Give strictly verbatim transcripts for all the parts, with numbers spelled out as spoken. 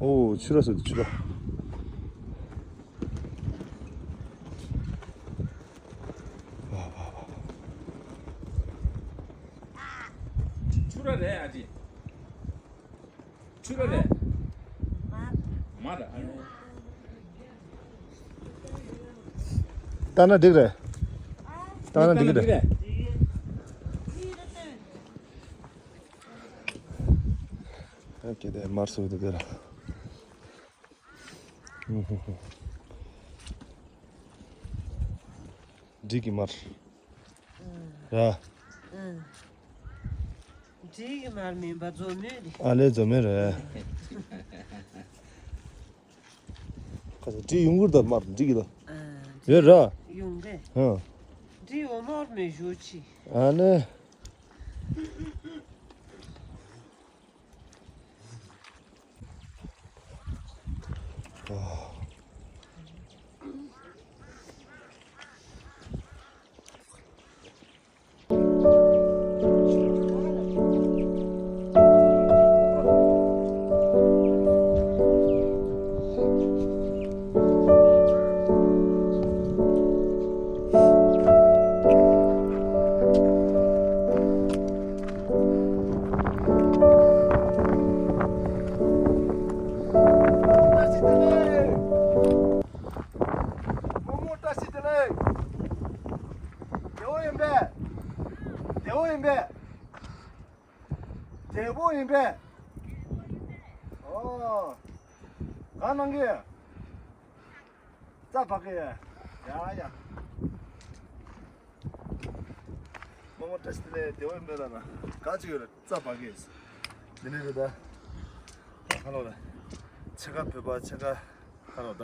ཨོ་ཕྱུ་ར་སོ་ཕྱུ་ར། ཕྱུ་ར་རེད་ཨ་ཅེ། ཕྱུ་ར་རེད། མ་ར་ཨ་ནི། ལྟ་ན་འགྲིག་རེད། ལྟ་ན་འགྲིག་རེད། ཨ་ཀེ་དེ་མར་སོ་དེ་དེ་ར། འགྲིག་གི་མར། ར། འགྲིག་གི་མར་མིན་པ་མཛོ་མོ་རེད། ཨ་ལེ་མཛོ་མོ་རེད། ཁ་ས་འགྲིག་ཡོང་གི་རེད་ད་མར་འགྲིག་གི་ད། ཡོད་ར། ཡོང་གི་ཧ། འགྲིག་ཡོང་མར་མི་ཞུ་ཆི། ཨ་ནི། རྨོ་མོ་བཀྲ་ཤིས་བདེ་ལེགས། བདེ་པོ་ཡིན་པས། བདེ་པོ་ཡིན་པས། བདེ་པོ་ཡིན་པས། ཨོ། གང་གནང་གི། རྩྭ་བག་གི། ཡ་ཡ། རྨོ་མོ་བཀྲ་ཤིས་བདེ་ལེགས། བདེ་པོ་ཡིན་པས་ལབ་ན། ག་ཅིག་ཡོད་རེད། རྩྭ་བག་གི། འདི་ནས་རེད་ད། ཁ་ལོ་རེད། ཕྱེད་ཀ་བོད་པ་ཕྱེད་ཀ་ཁ་ལོ་ད།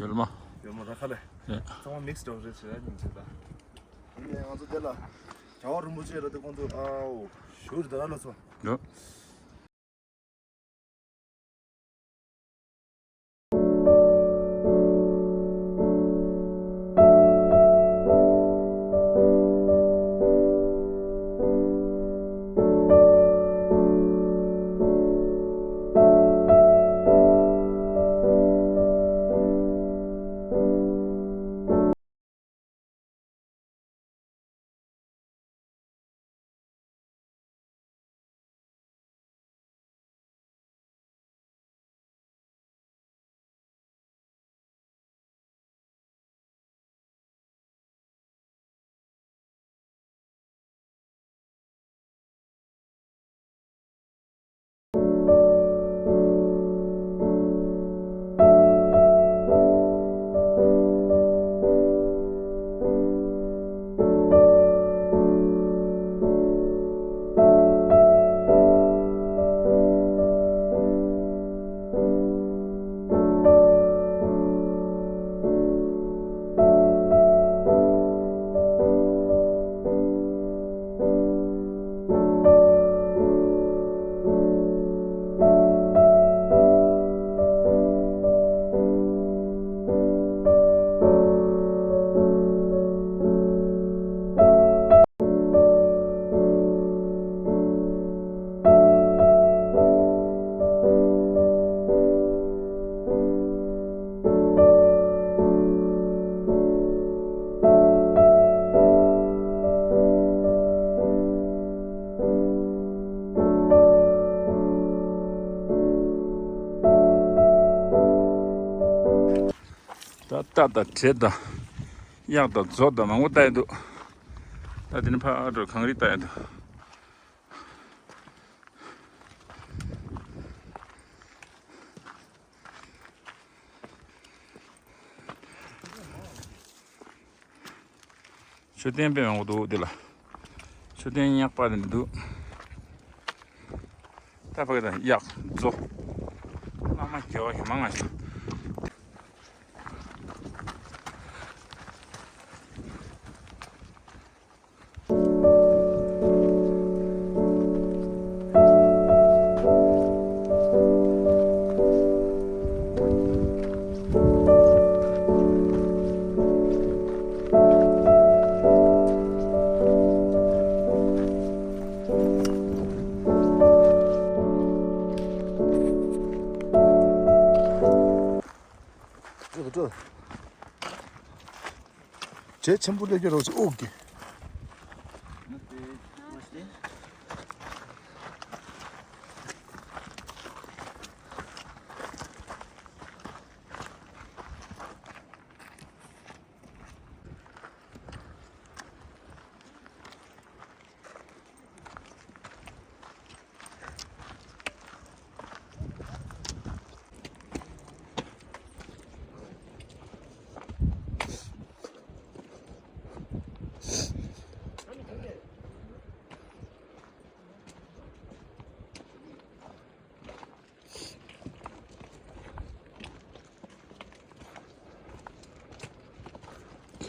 ཡོད་མ། ཡོད་མ་ར་ཁ་ལེ། ཡ། ཚང་མ་མིག་སི་འདྲ་བོ་རེད་ཟེར་ཡ་སྙིང་རྗེ་ད། ཡིན་ནའི་ང་ཚོ་དེ་ལ་རྒྱལ་བ་རིན་པོ་ཆེ་ར་དེ་ཁོང་ཚོ་ཨའོ་ཞུ་རེད་ད་ར་ལོ་ཚོ། ཡ། ད་རྟ་དང་བྲེ་དང་གཡག་དང་མཛོ་དང་མང་པོ་ལྟ་ཡི་འདུག་ད་དེ་ནས་ཕར་འགྲོ་གངས་རི་ལྟ་ཡི་འདུག་མཆོད་རྟེན་དཔེ་མང་པོ་འདུག་འདི་ལ། མཆོད་རྟེན་ཡག་པ་འདི་འདུག་ད་ཕ་གི་དང་གཡག་མཛོ། བླ་མ་རྒྱལ་བ་ཡི་མང་ང་ཞིག་འགྲོ། བྱེད་ཆེན་པོ་སླེབས་ཀྱི་རོགས་ཅིག་ཨོ་ཀེ།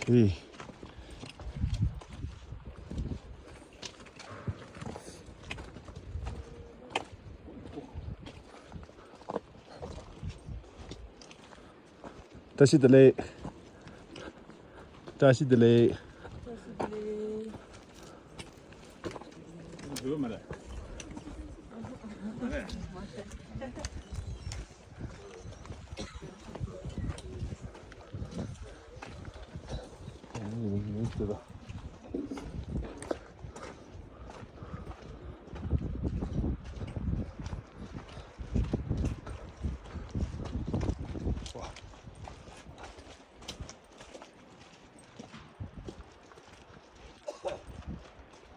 ཁེ། བཀྲ་ཤིས་བདེ་ལེགས། བཀྲ་ཤིས་བདེ་ལེགས།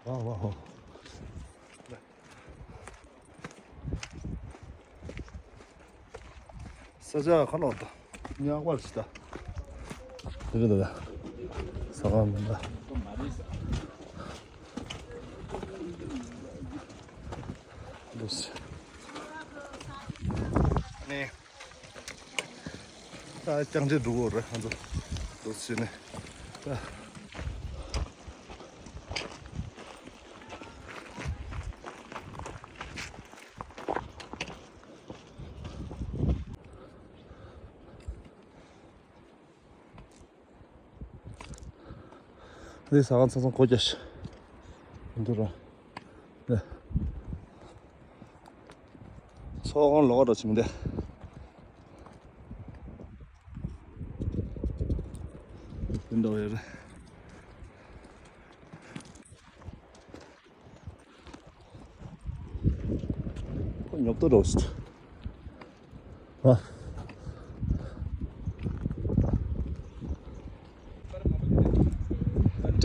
ཨ་ཝ་ཧོ། ས་ཆ་ཁ་ལོག་ད། ཉག་པར་ཞིག་ད། དེ་རེད་ད། ས་ཁང་མིན་ད། འདུག་སེ། ནས། ད་རྐྱང་རྗེས་འགྲོ་གི་རེད་ང་ཚོ། འདུག་སེ་ནས། ད། འདི་ཟ་ཁང་ཚང་ཚང་གོ་རྒྱ་ཞིག་འདུག་ར། འདི་ཚོགས་ཁང་ལོགས་ར་ཆེ་མི་འདི། འདི་འདྲ་ཡོད་རེད། ཁོ་ཉོབ་ཏོ་འགྲོ་ཤི། ཨ།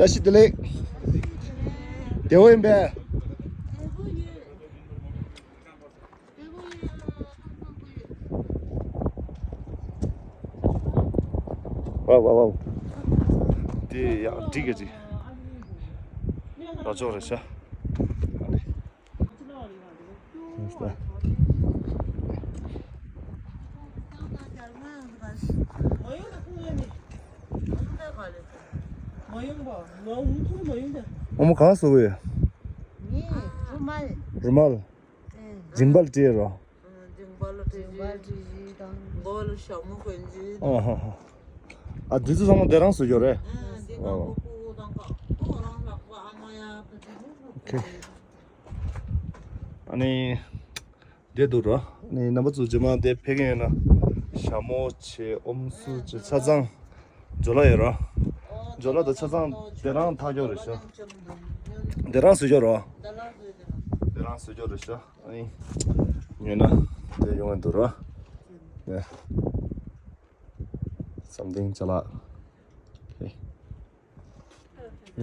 བཀྲ་ཤིས་བདེ་ལེགས། བདེ་པོ་ཡིན་པས། ཝའོ་ཝའོ་ཝའོ། དེ་ཡང་འགྲིག་གི་རེད། རོ་ཅོག་རེད་ཤག་འོ་མ་གང་བཟོ་གི་ཡོད། ངས་རུ་མལ། རུ་མལ། ཨེ། མཇིང་པ་ལ་སྤྲད་རོ། ཨ། མཇིང་པ་ལ་སྤྲད་བཞིན། མགོ་ལ་ཞྭ་མོ་གོན་བཞིན། ཨ་ཧ་ཧ། ཨ། འདི་ཚོ་ཚང་མ་དེ་རང་བཟོས་ཡོད་རེད། ཨ། འདི་ཨ། ཁོ་ཁོ་དང་ཁོ་རང་ལག་པ་ཨ་མ་ཡ། ཨོ་ཁེ། ཨ་ནི། དེ་འདུག་ར། ཨ་ནི་རྣམ་པ་ཚོ་རྗེས་མ་དེ་ཕེབས་མཁན་ཡོད་ན། ཞྭ་མོ་བྱས། ཨོམ་སྲུ་བྱས། ཆ་ཚང་། ཇོ་ལ་ཡོད་ར། ཇོ་ལ་དང་ཆ་ཚང་དེ་རང་ཐག་ཆོད་རེད་ཤག་དེ་རང་བཟོས་ཡོད་ར། དེ་རང་བཟོས་ཡོད་རེད་ཤག་ཨ་ནི། ཉོས་ན་དེ་ཡོང་གི་འདུག་ར། ཡ། བསམ་གཏན་ཅ་ལག་ཨེ།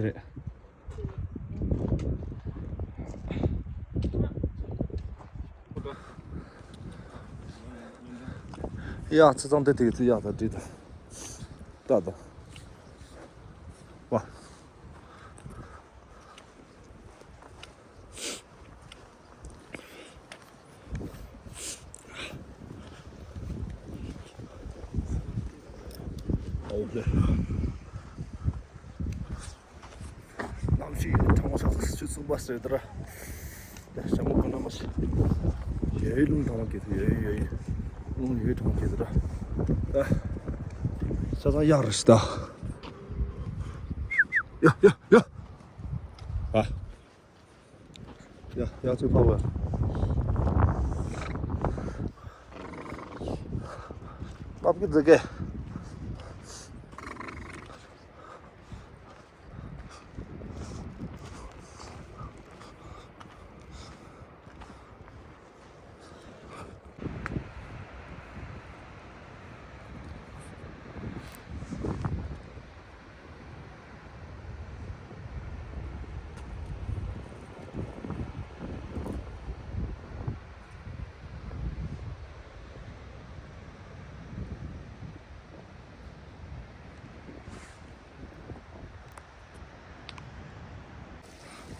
རེད། ཡ། ཚེ་ཚང་དེ་དེ་ཚེ་ཡག་ད་འགྲིག་ད། ད་ད། ཝ། གནམ་གཤིས་གྲང་མོ་ཆགས་སོང་། ཆུ་ཚོད་གསུམ་པ་ཟེར་དེ་ར། ཡ། ཞྭ་མོ་གོན་ན་མ་ཤེས། ཡོད་རླུང་གྲང་མོ་སྐྱེས་ཐུབ། ཡོད་ཡོད་ཡོད། རླུང་ཡོད་གྲང་མོ་སྐྱེས་དེ་ར། ད། ཆ་ཚང་གཡག་རེད་ཤག་ད། ཡ་ཡ་ཡ། ཨ། ཡ་ཡ། ཚུར་ཕབ་པ། ཕབ་ཀྱི་འདུག་གས།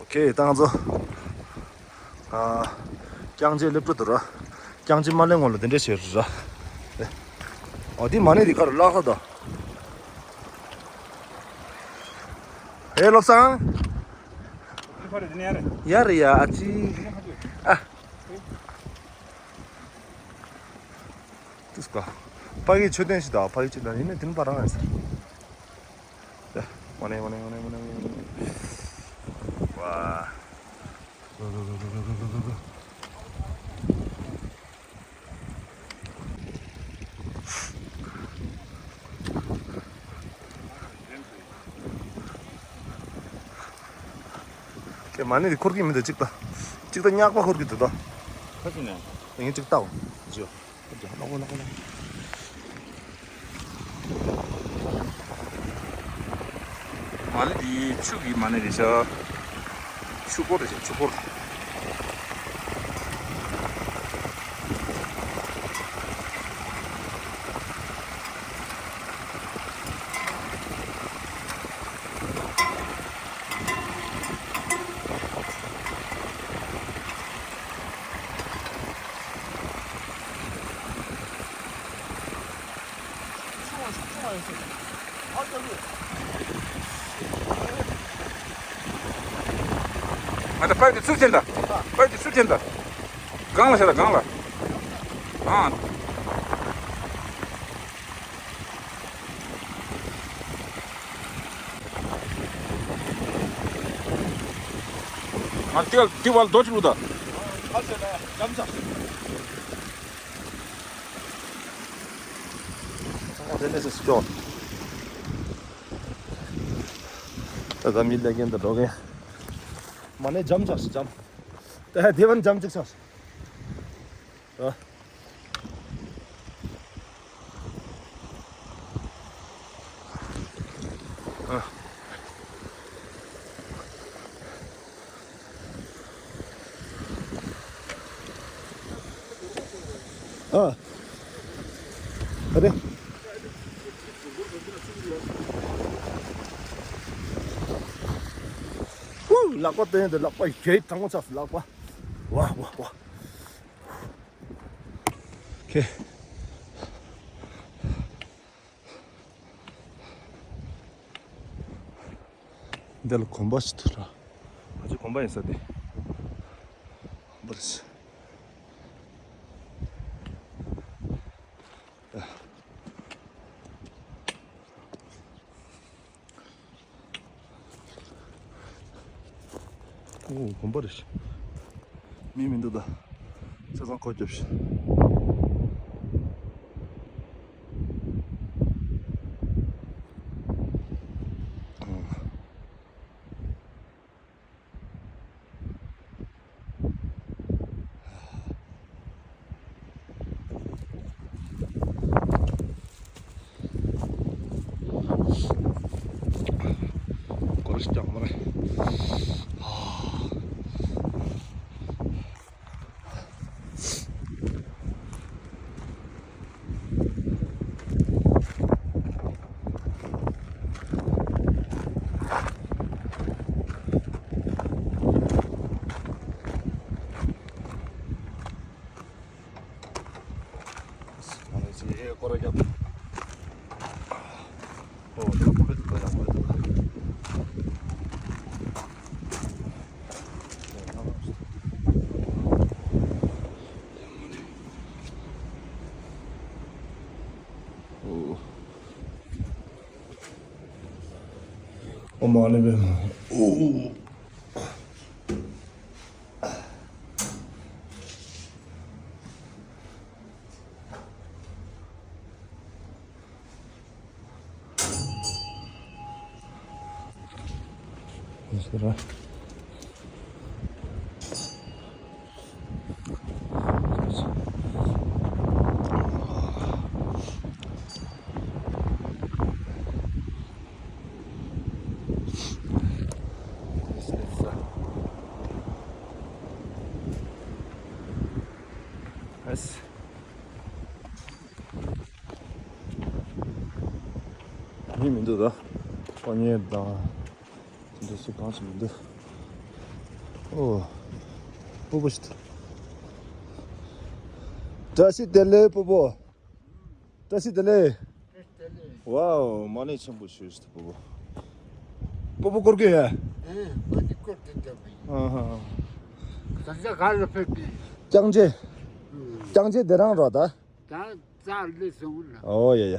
ཁེ་ཏང་ཚོ། ཨ། རྐྱང་རྗེས་སླེབས་འགྲོ་འདུག་ར། རྐྱང་རྗེས་མ་སླེབས་སྔོན་ལ་འདི་འདྲས་བྱེད་ར། ཨོ་དེ་མ་ཎི་དེ་ཁར་བརླག་ས་དང་། ཨེ་བློ་བཟང་། ཡ་རེད་ཡ་ཨ་ཅི། ཨ། ཏུས་ཀ་ཕ་གི་མཆོད་རྟེན་ཞིག་དང་ཕ་གི་མཆོད་རྟེན་ཡིན་ན་དེ་ནི་པ་རང་ཡིན་ས། ཡ། མ་ནེ་མ་ནེ་མ་ནེ་མ་ནེ། ཝ། ཁྱེད་མ་ཎི་འདི་འཁོར་གྱི་མི་འདུག་གཅིག་ལྟ། གཅིག་ལྟ་སྙག་པ་འཁོར་གྱི་འདུག་ད། ཁ་ཅིག་ནས། ངས་གཅིག་ལྟའོ། ཇོ། ལོག་ལོག་ལོག་མ་ཎི་འདི་ཆུ་གི་མ་ཎི་རེད་ཤག་ཆུ་འཁོར་རེད་ཤག་ཆུ་འཁོར། ང་ད་པར་དེ་ཚུར་འཐེན་ད། པར་དེ་ཚུར་འཐེན་ད། སྒང་ལ་བཞག་ད་སྒང་ལ། ཨང་། ང་དེ་དེ་བར་རྡོ་ཅིག་བླུགས་ད། ད་ལྟ་མི་ལས་མཁན་དང་འགྲོ་མཁན། མ་ཎི་འཇམ་ཆགས་ཤིག་འཇམ། ད་དེ་བར་འཇམ་ཅིག་ཆགས་ཤིག་ཨ། ཨ། ཨ། ཨ་རེ། ཧུ། ལག་པ་བསྟན་ཏེ་ལག་པ་གཞས་དྲང་མོ་ཆགས་སོང་ལག་པ། ཝ་ཝ་ཝ། ཁེ། འདི་ལ་གོམ་པ་ཞིག་འདུག་ར། ང་ཚོའི་གོམ་པ་ཡིན་ས་དེ། གོམ་པ་རེད། ཨོ། གོམ་པ་རེད། མི་མི་འདུག་ད། ཆ་ཚང་ཁོ་རྒྱབ་ཤི། སྐོར་རྒྱག་མ་རེད། ཨོཾ་མ་ཎི་པདྨེ། ཨོ། ཨེས། མི་མི་འདུག་ད། ཕོ་ཉ་དང་། དེ་འདྲ་སུ་གང་ཞིག་མི་འདུག་ཨོ། སྤོ་བོ་ཞིག་བཀྲ་ཤིས་བདེ་ལེགས་སྤོ་བོ། བཀྲ་ཤིས་བདེ་ལེགས། བཀྲ་ཤིས་བདེ་ལེགས། ཝའོ། མ་ཎི་ཆེན་པོ་ཞུས་སྤོ་བོ། སྤོ་བོ་སྐོར་གི་ཡ། ཨེ། མ་ཎི་སྐོར་དེ་འདྲ་བ་ཡིན། ཨ་ཧ། ད་ཆ་ག་ལ་ཕེབས་ཀྱི། རྐྱང་རྗེ། ཨུ། རྐྱང་རྗེ་དེ་རང་རོ་ད། ད་རྩ་ལས་སོང་ལ། ཨོ་ཡ་ཡ།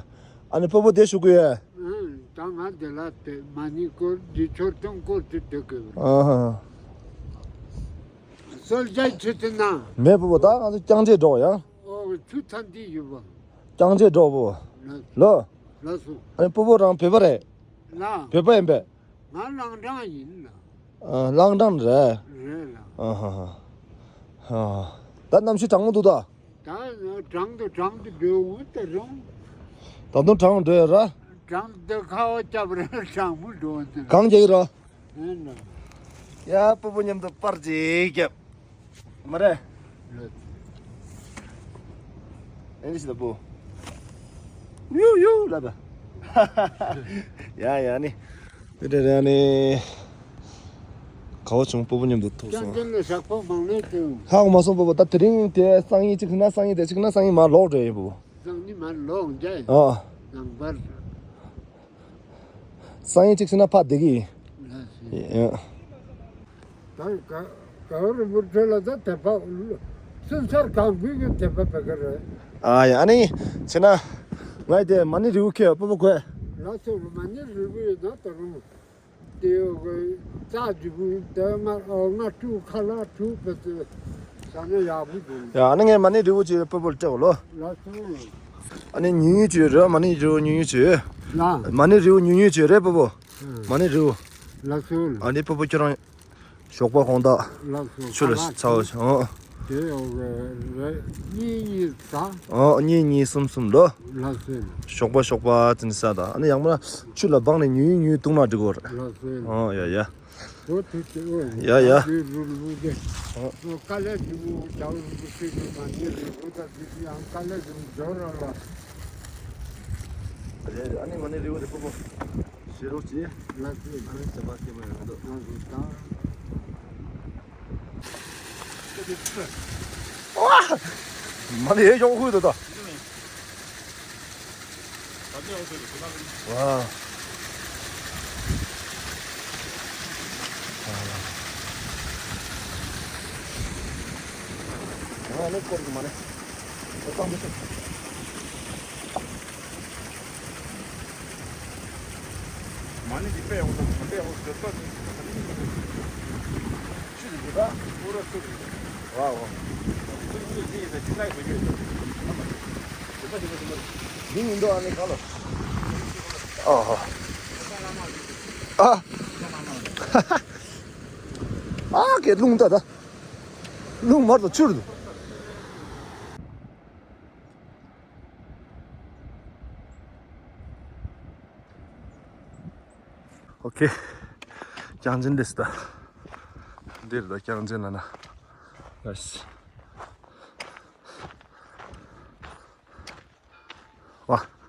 ཨ་ནི་སྤོ་བོ་དེ་ཞུ་གི་ཡ། ཨུ། ད་ང་དེ་ལ་དེ་མ་ཎི་སྐོར་འདི་ཆོར་སྟོན་སྐོར་དེ་སྡོད་དགོས། ཨ་ཧ། གསོལ་ཇ་ཆུ་དེ་ན། མེད་སྤོ་བོ། ད་ང་ཚོ་རྐྱང་རྗེ་འགྲོ་ཡང་། ཨོ། ཆུ་ཚ་འདི་ཡོད་པ། རྐྱང་རྗེ་འགྲོ་སྤོ་བོ། ལ། ལོ། ལགས་སོ། ཨ་ནི་སྤོ་བོ་རང་བོད་པ་རེད། ལ། བོད་པ་ཡིན་པས། ང་གླང་དྲང་ཡིན་ལ། ཨ། གླང་དྲང་རེད། རེད་ལ། ཨ་ཧ་ཧ། ཨ། ད་གནམ་གཤིས་གྲང་མོ་འདུག་ད། ད་གྲང་དུ་གྲང་དུ་འགྲོ་འོང་ད་རུང་། ད་དུང་གྲང་འགྲོ་ཡ་ར། གྲང་དུ་ཁ་བ་བཅབ་ར་གྲང་མོ་འགྲོ་འོང་ད། གང་རྒྱག་གི་ར། ཨེ་ན། ཡ། སྤོ་བོ་མཉམ་དུ་པར་ཅིག་རྒྱབ། མ་རེད། ལོས། ཨེ་འདི་ཞིག་ལ་སྤོ། ཡུ་ཡུ་ལ་ད། ཡ་ཡ་ནི། དེ་འདྲ་རེད་ནི། ག་བ་བྱུང་སྤོ་བོ་མཉམ་དུ་ཐུག་སོང་། ཀྱང་དེ་ལ་ཞག་པོ་མང་ནས་དེ། ཧ་གོ་མ་སོང་སྤོ་བོ། ད་དེ་རིང་དེ་སང་ཉིན་གཅིག་ན་སང་ཉིན་དེ་གཅིག་ན་སང་ཉིན་མར་ལོག་འགྲོ་ཡིན་སྤོ་བོ། སང་ཉིན་མར་ལོག་འགྲོ་ཡིན། ཨ། ནང་པར། སང་ཉིན་གཅིག་ཟིན་ན་ཕར་བསྡད་ཀྱི་ཡིན། ལགས་སོ། ཡ། ད་ག་ག་བ་རིན་པོ་ཆེ་ལ་ད་དད་པ། སེམས་ཚོར་གང་དགོས་ཀྱི་དད་པ་བེ་ག་རེད། ཨ་ཡ། ཨ་ནི་བྱས་ན་ང་དེ་མ་ཎི་རིལ་བུ་ཁྱེར་སྤོ་བོ་དགོས། ལགས་སོ། མ་ཎི་རིལ་བུ་ཡིན་ན་ད་རུང་དེ་རྩ་འཇུ་བུ་དེ་ང་ང་ཕྲུག་ཁ་ལག་ཕྲུག་བེ་ཚོ་ཟ་ན་ཡག་པོ་འདུག། ཡ། ཨ་ནི་ངས་མ་ཎི་རིལ་བུ་ཅིག་སྤོ་བོ་ལ་སྤྲད་གོ་ལོ། ལགས་སོ། ཨ་ནི་ཉུང་ཉུང་ཅིག་རེད། མ་ཎི་རིལ་བུ་ཉུང་ཉུང་ཅིག། ལགས། མ་ཎི་རིལ་བུ་ཉུང་ཉུང་ཅིག་རེད་སྤོ་བོ། ཨ། མ་ཎི་རིལ་བུ། ལགས་སོ། ཨ་ནི་སྤོ་བོ་ཁྱོད་རང་ཞོགས་པ་དགོང་དག་ལགས་སོ། ཆུ་ལ་ཁ་ལག་ཚ་བོ་ཆུ། ཨོ། དེ་ཡོད་རེད། གཉིས་གཉིས་ཟ། ཨོ། གཉིས་གཉིས་གསུམ་གསུམ་ལོ། ལགས་སོ། ཞོགས་པ་ཞོགས་པ་ཙམ་ཟ་དང་། ཨ་ནི་ཡང་མིན་ན་ཆུ་ལ་སྦངས་ནས་ཉུང་ཉུང་བཏུང་ན་འགྲིག་གོ་རེད། ལགས་སོ། ཨོ་ཡ་ཡ། ཨོ་དེ་དེ་ཨོ། ཡ་ཡ། དེ་རུ་རུ་དེ། ཨོ། ཨོ་དཀའ་ལས་ཞིག་པོ་རྒྱལ་བ་རིན་པོ་ཆེ་གི་མ་ཎི་རིལ་བུ་དང་དེ་དེ་ཡང་དཀའ་ལས་ཞིག་འཇོག་རོགས་ལ། རེད། ཨ་ནི་མ་ཎི་རིལ་བུ་དེ་སྤོ་བོ་བཞེས་རོགས་གྱིས། ལགས་སོ། ཨ་ནི་ཟ་བ་སྐྱེས་པ་ཡོང་འདུག། ལགས་སོ། ད། ཨ། མ་ཎི་ཡོང་ཧུད་དོ་ད། ཝ། ཨ་ནི་སྐོར་གྱི་མ་ཎི། ཨོ་ཙམ་མི་ཤེས། མ་ཎི་འདི་དཔེ་ཡག་པོ་འདུག། དཔེ་ཡག་པོ་འདུག། ཆུ་ཟེར་གྱི་ད། ཨོ་ར་ཆུ་ཟེར་གྱི། ཝའོ། ཆུ་ཟེར་གྱི་ད་ཡིན་ད་ཅི་ལ་ཡོད་ཡོད་ད། འདི་མི་འདུག། ཨ་ནི་ག་ལ། ཨོ་ཧོ། ཨ། ཨ་ཀེ་རླུང་ད་ད། རླུང་མར་དུ་ཆུར་དུ། ཨོ་ཁེ། རྐྱང་ཅན་དེ་སུ་ད། འདིར་ད་རྐྱང་ཅན་ལ་ན། ཨ་ཤི། ཝ།